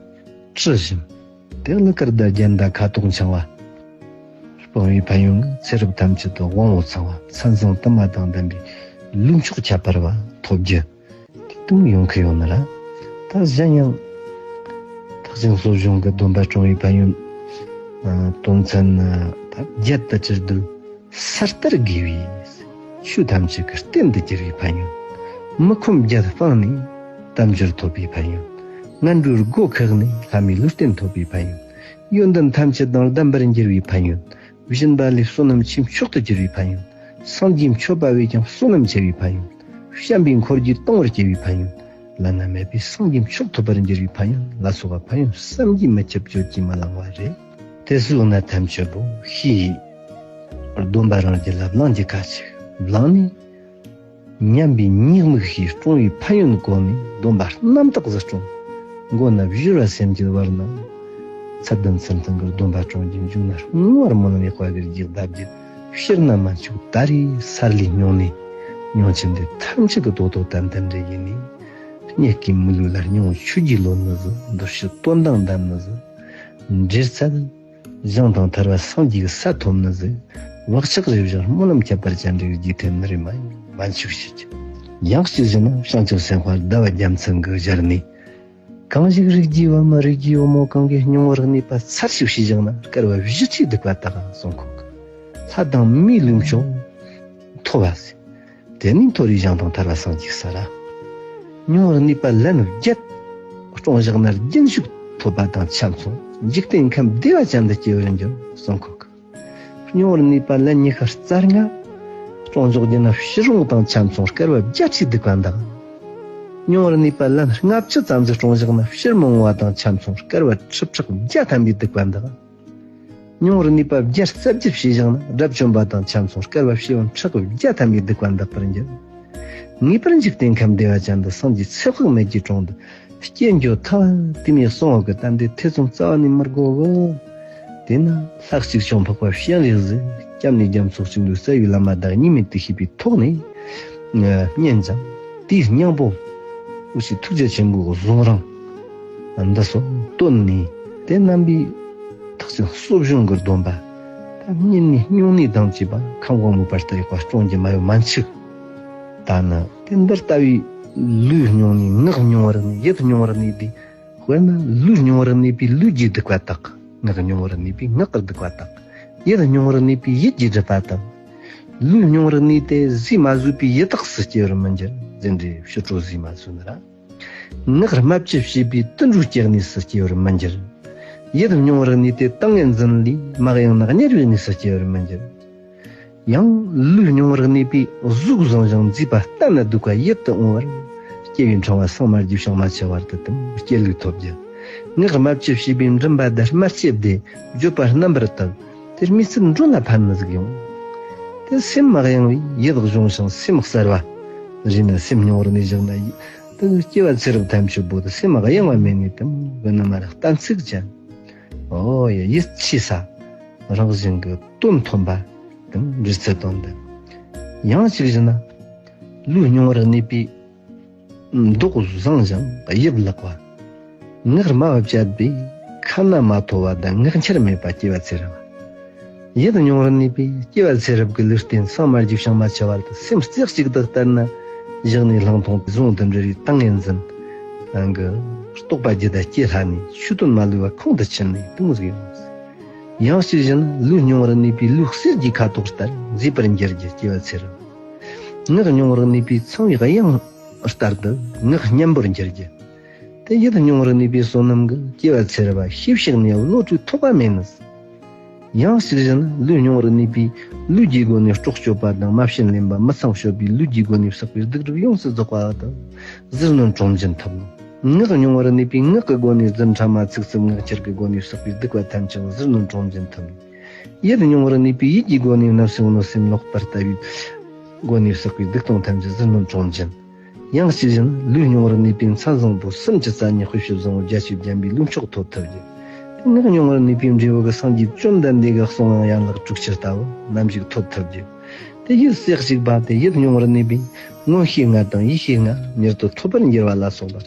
དྲི་ཞིམ། དེ་གླུ་གར་དང་རྒྱན་དང་ཁ་དོག་འཆང་བ་སྤང་བའི་ཕན་ཡོན་གྱིས་ཚེ་རབས་ཐམས་ཅད་དུ་དབང་པོ་ཚང་བ། མཚན་བཟང་དུ་མ་དང་ལྡན་པའི་ལུས་མཆོག་ཁྱད་པར་བ་ཐོབ་རྒྱུ། དེ་དང་ཡོང་གི་ཡོད་ན་ར། ད་གཞན་ཡང་། ཐེག་ཆེན་སློབ་སྦྱོང་གི་སྡོམ་པ་སྲུང་བའི་ཕན་ཡོན། ཨ། དོན་ཚན་ད་བརྒྱད་དུ་གྱུར་དུས། ས་ལྟར་དགེ་བའི་ཆོས་ཐམས་ཅད་ཀྱི་རྟེན་དུ་གྱུར་བའི་ཕན་ཡོན། མི་ཁོམ་བརྒྱད་སྤངས་ནས་དལ་འབྱོར་ཐོབ་པའི་ཕན་ཡོན། ངན་འགྲོའི་སྒོ་ཁག་ནས་ལྷ་མིའི་ལུས་རྟེན་ཐོབ་པའི་ཕན་ཡོན། ཡོན་ཏན་ཐམས་ཅད་དང་ལྡན་པར་འགྱུར་བའི་ཕན་ཡོན། སྦྱིན་པ་ལས་བསོད་ནམས་ཆེས་མཆོག་ཏུ་གྱུར་བའི་ཕན་ཡོན། སངས་རྒྱས་མཆོད་པ་བས་ཀྱང་བསོད་ནམས་ཆེ་བའི་ཕན་ཡོན། བྱམས་པའི་འཁོར་གྱིས་དུང་བར་སྐྱེ་བའི་ཕན་ཡོན། བླ་ན་མེད་པའི་སངས་རྒྱས་མཆོག་ཐོབ་པར་འགྱུར་བའི་ཕན་ཡོན་ལ་སོགས་པ་ཕན་ཡོན་བསམ་གྱིས་མི་ཁྱབ། བརྗོད་ཀྱིས་མི་ལང་བ་རེད། དེ་ཚོའི་གནད་ཐམས་ཅད་པོ་ཤེས་ཡིས། སྡོམ་པ་རང་རྒྱུད་ལ་བླང་རྒྱུ་ཁ་ཅིག་བླངས་ནས། ཉམས་པའི་ཉེས་དམིགས་ཤེས། སྲུང་བའི་ཕན་ཡོན་གོ་ནས་སྡོམ་པ་རྣམ་དག་ཏུ་སྲུང་། མགོ་ནས་བཞུར་བ་སེམས་ཀྱི་བར་ན། ཚད་ལྡན་ཚུལ་མཐུན་གྱི་སྡོམ་པ་སྲུང་རྒྱུ་མཇུག་ན་བསྔོ་བར་སྨོན་ལམ་ཡག་པ་གི་རྒྱུག་བརྡབ་རྒྱུ། ཕྱིར་ན་མ་འཆུག་ད་རེས་གསར་ལས་སྙུང་ནས། མྱོང་ཆེན་འདི་ཐམས་ཅད་ཀྱི་རྡོག་རྡོག་ཏན་ཏན་རེ་ཡིན་ནས། རྙེད་དཀའི་མི་ལུས་ལ་སྙིང་པོ་ཆོས་ཀྱི་ལོ་ནི་ཟིག་འདུ་ཤེས་དོན་དང་ལྡན་ནི་ཟིག་འབྲེལ་ཚད། བཞེངས་དང་ཐར་པ་སངས་རྒྱས་ཀྱི་ས་ཐོབ་ནི་ཟིག་བག་ཆགས་རེ་བཞག་སྨོན་ལམ་ཁྱད་པར་ཅན་རེ་རྒྱུག་ཐེབས་ནི་རེད་མ་ཡིན་མ་འཆུག་ཤེས་ཀྱི། ཡང་གཅིག་བཞིན་ན་བྱང་ཆུབ་སེམས་དཔའ་ཟླ་བ་རྒྱལ་མཚན་གྱི་ཞལ་ནས། གང་ཞིག་རིགས་ཀྱི་བུ་མོ་རིགས་ཀྱི་བུ་མོ་གང་གིས་སྙིང་པོར་གནས་པ་ཚར་ཞིག་ཤེས་བཞག་ན། བསྐལ་པ་བཞི་ཁྲིའི་སྡིག་པ་དག་གསུངས་ཁོག་ལྷ་དང་མིའི་ལུས་མཆོག་ཐོབ་པ་ཟེར། དེ་ནས་མཐོ་རིས་བཞེངས་དང་ཐར་པ་སངས་རྒྱས་ས་ར། སྙིང་པོར་གནས་པ་ལན་བརྒྱད་སྲུང་བཞག་ན་རྒྱུན་ཞུགས་ཐོབ་པ་དང་ཆ་མཚུངས། འཇིག་རྟེན་ཁམས་བདེ་བ་ཅན་དུ་སྐྱེ་བར་འགྱུར་གསུངས་ཁོག་སྙིང་པོར་གནས་པ་ལན་ཉི་ཤུ་རྩ་ལྔ་སྲུང་བཞག་རྒྱུ་ན་ཕྱིར་འོང་དང་ཆ་མཚུངས། བསྐལ་པ་བརྒྱད་ཁྲིའི་སྡིག་པ་འདག་སྙིང་པོར་གནས་པ་ལན་ལྔ་བཅུ་ཙམ་ཟིག་སྲུང་བཞག་ན་ཕྱིར་མི་འོང་བ་དང་ཆ་མཚུངས། བསྐལ་པ་ཁྲི་ཕྲག་བརྒྱ་ཐམ་པའི་སྡིག་པ་འདག་སྙིང་པོར་གནས་པ་བརྒྱ་རྩ་བརྒྱད་ཤེས་བཞག་ན། དགྲ་བཅོམ་པ་དང་ཆ་མཚུངས། བསྐལ་པ་བྱེ་བ་ཕྲག་བརྒྱ་ཐམ་པའི་སྡིག་པ་འདག་པར་འགྱུར། ངེས་པར་འཇིག་རྟེན་ཁམས་བདེ་བ་ཅན་དུ་སངས་རྒྱས་ཚེ་དཔག་མེད་ཀྱི་དྲུང་དུ་སྐྱེ་འགྱོ་ཐལ། དེ་ནས་གསང་བ་གི་གཏན་བདེ་ཐེ་ཚོམ་རྩ་བ་ནས་མི་དགོ་གི། དེས་ན་ལྷ་གཅིག་བྱང་འཕགས་པ་སྤྱན་རས་གཟིགས། སྐྱབས་གནས་རྒྱ་མཚོ་གཅིག་ཏུ་རྩ་བའི་བླ་མ་བདག་ཉིད་མེད་དུ་ཤེས་པའི་ཐོག་ནས་བསྙེན་ཅིང་། དེའི་སྙིང་པོ་འུ་ཅག་ཐུགས་རྗེ་ཆེན་པོའི་གཟུངས་རིང་འདི་ཚོ་བཏོན་ནས། དེ་རྣམ་པའི་ཐེག་ཆེན་གསོ་སྦྱོང་གི་སྡོམ་པ་ད་བསྙེན་གནས་སྨྱུང་གནས་དང་བཅས་པ་ཁམས་དབང་མོས་པ་ལྟར་ཡག་པ་སྲུང་རྒྱུ་མ་ཡོང་མ་འཆུག་ད་ནི་དེ་འདི་ལྟ་བུའི་ལུས་སྨྱུང་གནས། ངག་སྨྱུང་བར་གནས། ཡིད་སྨྱུང་བར་གནས་ཏེ། དཔེར་ན་ལུས་སྨྱུང་བར་གནས་པས་ལུས་ཀྱི་སྡིག་པ་དག་ངག་སྨྱུང་བར་གནས་པས་ངག་གི་སྡིག་པ་དག་ཡིད་སྨྱུང་བར་གནས་པས་ཡིད་ཀྱི་སྒྲིབ་པ་དག་ལུས་སྨྱུང་བར་གནས་ཏེ་ཟས་མ་ཟོས་པའི་ཡི་དྭགས་སུ་སྐྱེ་བར་མི་འགྱུར། རྫུ་འཕྲུལ་ཕྱི་དྲོ་ཟས་མ་ཟོས་ན་ར། ངག་རྨ་བཅད་བྱས་པའི་དུད་འགྲོའི་སྐྱེ་གནས་སུ་སྐྱེ་བར་མི་འགྱུར། ཡིད་སྨྱུང་བར་གནས་ཏེ་ཏིང་ངེ་འཛིན་ལས་མ་གཡེངས་ན་དམྱལ་བའི་གནས་སུ་སྐྱེ་བར་མི་འགྱུར། ཡང་ལུས་སྨྱུང་བར་གནས་པའི་གཟུགས་བཟང་ཞིང་མཛེས་པ་ལྟ་ན་སྡུག་པ་ཡིད་དུ་འོང་བར་སྐྱེ་བའི་འཕྲེང་བ་སངས་མ་རྒྱས་ཤིང་མ་འཆི་བར་དུ་དམ་སྐྱེ་ལུགས་ཐོབ་རྒྱུ། ངག་རྨ་བཅད་བྱས་པའི་མགྲིན་པ་དང་སྨྲ་ལྕེ་བདེ་བརྗོད་པ་རྣམ་པར་དག་དེ་རྨིས་ཚད་འགྲོ་ལ་ཕན་ནི་ཟིག་ཡོང་། དེ་སེམས་མ་གཡེང་བའི་ཡིད་གཞུང་ཞིང་སེམས་གསལ་བ། རེད་ན་སེམས་སྨྱུང་བར་གནས་བཞག་ན་ཡིད་དུ་སྐྱེ་བ་ཚེ་རབས་ཐམས་ཅད་པོ་དུ་སེམས་མ་གཡེང་བ་མེད་ནས་དམ་གི་ནི་མ་རེད་གཏན་ཚིགས་ཅན། ཨོ་ཡ་ཡིད་ཆེས་ས་རང་བཞིན་གྱི་དོན་མཐོང་པ་དང་འབྲེལ་ཚད་དོན་ལྡན། ཡང་གཅིག་བཞིན་ན་ལུས་སྨྱུང་བར་གནས་པའི་མདོག་བཟང་ཞིང་དབྱིབས་ལེགས་པ། ངག་རྨ་བ་བཅད་པའི་ཁ་ན་མ་ཐོ་བ་དང་ངག་འཁྱལ་མེད་པ་སྐྱེ་བ་ཚེ་རབས། ཡིད་སྨྱུང་བར་གནས་པའི་སྐྱེ་བ་ཚེ་རབས་ཀྱི་ལུས་རྟེན་སངས་མ་རྒྱས་ཤིང་མ་འཆི་བར་དུ་སེམས་རྩེ་གཅིག་ཏུ་བསྟར་ན་བཞག་ནས་ལྷག་མཐོང་གཟུངས་དང་འབྲེལ་བའི་ཏིང་ངེ་འཛིན་རང་གི་རྟོགས་པ་རྒྱུད་དང་བསྐྱེད་ལྷ་ནས་ཆོས་དོན་མ་ལུས་པ་ཁོང་དུ་ཆུད་ནས་དུང་ཟིག་ཡོང་། ཡང་གཅིག་བཞིན་ལུས་སྨྱུང་བར་གནས་པའི་ལུས་གསེར་གྱི་ཁ་དོག་ལྟར་མཛེས་པར་འགྱུར་རྒྱུ་སྐྱེ་བ་ཚེ་རབས། ངག་སྨྱུང་བར་གནས་པའི་ཚངས་པའི་དབྱངས་ལྟར་དུ་ངག་སྙན་པོར་འགྱུར་རྒྱུ། དེ་ཡིད་སྨྱུང་བར་གནས་པའི་བསོད་ནམས་ཀྱིས་སྐྱེ་བ་ཚེ་རབས་ཤེས་བཞག་ནས་བློ་གྲོས་ཐོགས་པ་མེད་ནི། ཡང་གཅིག་བཞིན་ལུས་སྨྱུང་བར་གནས་པའི་ལུས་ཀྱི་སྒོ་ནས་སྲོག་གཅོད་པ་དང་རྨ་བྱ་ལེན་པ་མི་ཚངས་སྤྱོད་པའི་ལུས་ཀྱི་སྒོ་ནས་བསགས་པའི་སྡིག་སྒྲིབ་ཡོངས་སུ་རྫོགས་པ་དང་ཟིལ་གནོན་གྲོང་འཇིན་ཐོབ་ནོ། ངག་སྨྱུང་བར་གནས་པའི་ངག་གི་སྒོ་ནས་རྫུ་འཕྲུལ་མ་ཚིག་རྩུབ་ངག་འཁྱལ་གྱི་སྒོ་ནས་བསགས་པའི་སྡིག་པ་ཐམས་ཅད་ཟིལ་གནོན་གྲོང་འཇིན་ཐོབ་ནོ། ཡིད་སྨྱུང་བར་གནས་པའི་ཡིད་ཀྱི་སྒོ་ནས་བརྣབ་སེམས་གནོད་སེམས་ལོག་པར་ལྟ་བའི་སྒོ་ནས་བསགས་པའི་སྡིག་ལྟུང་ཐམས་ཅད་ཟིལ་གནོན་གྲོང་འཇིན། ཡང་གཅིག་བཞིན་ལུས་སྙིང་པོར་གནས་པའི་མཚན་བཟང་པོ་གསུམ་གྱི་རྩ་ཉིད་དཔེ་བྱད་བཟང་པོ་བརྒྱད་ཅུ་བརྒྱན་པའི་ལུས་མཆོག་ཐོབ་ཐུབ་ཀྱི། དེ་ངག་སྙིང་པོར་གནས་པའི་འབྲས་བུ་གི་སངས་རྒྱས་བཅོམ་ལྡན་འདས་ཀྱི་གསུང་དབྱངས་ཡན་ལག་དྲུག་ཅུ་ལྟ་བུ་ནམ་ཞིག་ཐོབ་ཐུབ་ཀྱི། དེ་ཡུལ་རྩེ་གཅིག་པ་དེ་ཡིད་སྙིང་པོར་གནས་པའི་མངོན་ཤེས་ལྔ་དང་ཡེ་ཤེས་ལྔ་མྱུར་དུ་ཐོབ་པར་འགྱུར་བ་ལ་སོགས་པ།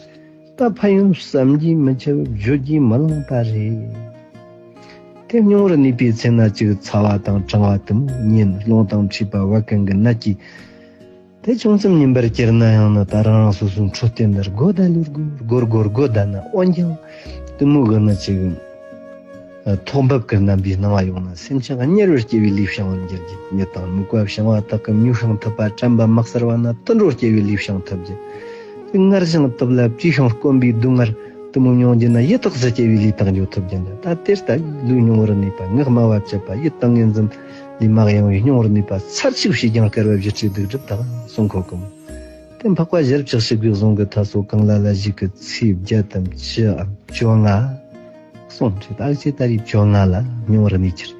ད་ཕན་ཡོན་བསམ་གྱིས་མི་ཁྱབ་བརྗོད་ཀྱིས་མི་ལང་པ་རེད། དེ་སྙིང་པོར་གནས་པའི་ཚེ་ན་ཅིག་ཚ་བ་དང་གྲང་བ་དེ་མོ་ཉིན་རླུང་དང་འཁྲིས་པ་བད་ཀན་གྱི་ནད་ཀྱིས། དེ་ཅུང་ཙམ་ཉིན་པར་གྱུར་ན་ཡང་ནི་ད་རང་རང་སོ་སོའི་འཕྲོད་བསྟེན་འདིར་སྒོ་བརྡ་ལུར་སྒོ་སྒོར་སྒོར་སྒོ་བརྡ་ན་འོན་ཀྱང་དེ་མོ་གི་ནི་ཅིག་ཐོག་འབབ་ཀྱི་རྣམ་པའི་སྣང་བ་ཡོང་ན་སེམས་ཅན་དམྱལ་བར་སྐྱེ་བའི་ལུས་བྱང་བར་འགྱུར་གྱི། མྱི་དང་སྨུག་པ་བྱང་བ་དག་གི་མྱོས་ཤིང་ཐུབ་པ་དྲན་པ་མ་གསལ་བ་ན་དུད་འགྲོ་སྐྱེ་བའི་ལུས་བྱང་ཐུབ་ཀྱི། དེ་ངར་ཞིང་དུབ་ལ་བཀྲེས་ཤིང་སྐོམ་པའི་སྡུག་བསྔལ་དེ་མོ་མྱོང་རྒྱུ་ན་ཡི་དྭགས་སུ་སྐྱེ་བའི་ལུས་དག་འགྱུར་ཐུབ་ཀྱི་འདུག་ད་དེ་ལྟ་བུའི་ལུས་སྙིང་པོར་གནས་པ་ངག་སྨྲ་བ་བཅད་པ་ཡིད་ཏིང་ངེ་འཛིན་ལས་མ་ཡེངས་པའི་སྙིང་པོར་གནས་པ་ཚར་གཅིག་བྱས་ཀྱང་བསྐལ་པ་བཞི་ཁྲིའི་སྡིག་སྒྲིབ་དག་གསུང་གོ་གི་མོ། དེ་འཕགས་པ་ཞལ་ཕྱག་བཞི་པའི་གཟུངས་ཀྱི་མཐའ་སོགས་གང་ལ་ལ་ཞིག་གི་ཚེས་བརྒྱད་དམ་བཅུའམ་བཅོ་ལྔ། གསུངས་ཏེ་ད་ཅི་ལྟར་བཅོ་ལྔ་ལ་སྙིང་པོར་གནས་ཕྱིར།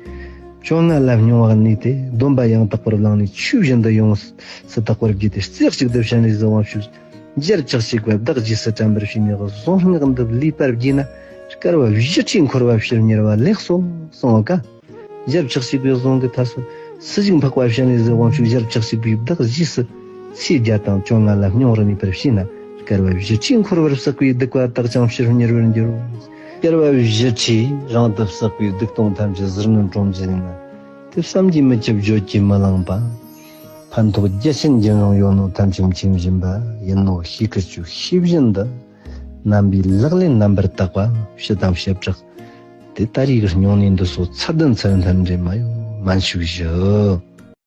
བཅོ་ལྔ་ལ་སྙིང་པོར་གནས་ཏེ་སྡོམ་པ་ཡང་དག་པར་བླངས་ནས་ཆོས་བཞིན་དུ་ཡོངས་སུ་དག་པར་བགྱིས་ཏེ་རྩེ་གཅིག་ཏུ་སྤྱན་རས་གཟིགས་དབང་ཕྱུག་ཞལ་ཕྱག་གཅིག་པ་བདག་རྗེས་སུ་དྲན་པར་བྱས་ནས་གཟུངས་སྔགས་འདི་ལེགས་པར་བགྱིས་ན་བསྐལ་པ་བཞི་ཁྲིའི་འཁོར་བ་ཕྱིར་མྱུར་བ་ལེགས་སོ་གསུངས་པ་ཀ། ཞལ་ཕྱག་གཅིག་པའི་གཟུངས་ཀྱི་མཐའ་སོགས་སྲིད་ཞིའི་འཕགས་པ་སྤྱན་རས་གཟིགས་དབང་ཕྱུག་ཞལ་ཕྱག་གཅིག་པའི་བདག་རྗེས་སུ་ཚེས་བརྒྱད་དང་བཅོ་ལྔ་ལ་སྙིང་པོར་གནས་པར་བྱས་ན་བསྐལ་པ་བཞི་ཁྲིའི་འཁོར་བར་བསྲེགས་པའི་སྡིག་པ་དག་ཀྱང་ཕྱིར་མྱུར་བར་འགྱུར་རོ། བསྐལ་པ་བཞི་ཁྲིའི་རིང་དུ་བསྲེགས་པའི་སྡིག་ལྟུང་ཐམས་ཅད་ཟུར་ངན་གྲོང་ཁྱེར་ཡིན་ན་དེ་བསམ་གྱིས་མི་ཁྱབ་བརྗོད་ཀྱིས་མི་ལང་པ། ཕན་ཐོགས་རྒྱ་ཆེན་རྒྱུན་རིང་ཡོད་ནོ་ཐམས་ཅད་མཁྱེན་བཞིན་པ་ཡིན་ནོ་ཤེས་ཀྱི་ཆོས་ཤེས་བཞིན་དུ། རྣམ་པའི་ལག་ལེན་རྣམ་པར་དག་པ་ཕྱི་དང་བྱེ་བྲག་དེ་ལྟར་ཡིག་སྙིང་ནས་འདི་སོགས་ཚད་ལྡན་ཚུལ་ལྡན་འདྲེས་མ་ཡོད་མན་ཞུགས་བཞི།